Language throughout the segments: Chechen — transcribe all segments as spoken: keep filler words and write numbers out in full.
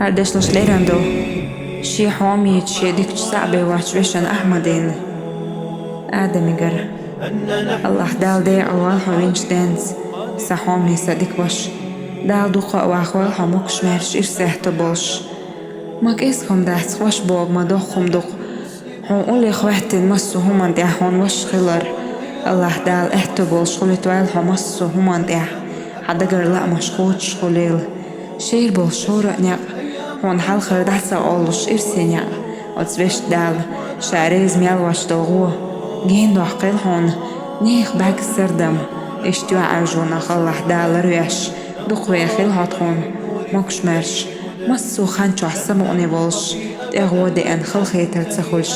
Къардешлаш, леран ду шен хьоме йича, шен дикача цхьаъ бевллача вешан Ахьмадин, Адамигара. АллахӀ Дала декъалвойла хьо винчу денца, сан хьоме, сан дика ваша. Дала дукха а вахавойла хьо могуш-маьрша, ирсе аьтто болуш. Ма кӀезиг хӀума дац-кх, ваша бохург, ма доккха хӀума ду-кх. Хьуна уллехь хӀоьттина массо а хӀуманна тӀехь хьуна ваша хилар. АллахӀ Дала аьтто болуш хилийтавойла хьо массо а хӀуманна тӀехь, хьан дагара лаамаш кхочуш хуьлийла. Шера болу шура а некъ, хьуна хьалхара дӀа ца къовлуш ирсе некъ, оцу вешан Дала Ша реза мел воцуш долу гӀо гена доккхийла хьуна, нехан бӀаьрган сардам, иштта йоӀаржонах АллахӀ Дала ларвеш, дукха вехийла хьо тхуна, могуш-маьрша, массо а хан чохь самукъане волуш, тӀе гӀо деана, халахетар ца хуьлуш,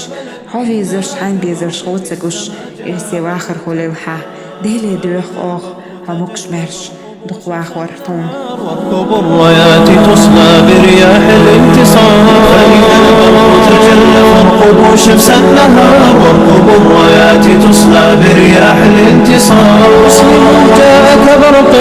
хьо везарш, хьайн безарш гӀо ца гуш, ирсе вахар хуьлийла хьан. Деле доьху оха хьо могуш-маьрша, дукха вахавар тхуна. والقبور ياتي تصلى برياح الانتصار. فإذا البدر تجلى فارقبوا شمس النهار. والقبور ياتي تصلى برياح الانتصار. مسلم جاء كبرق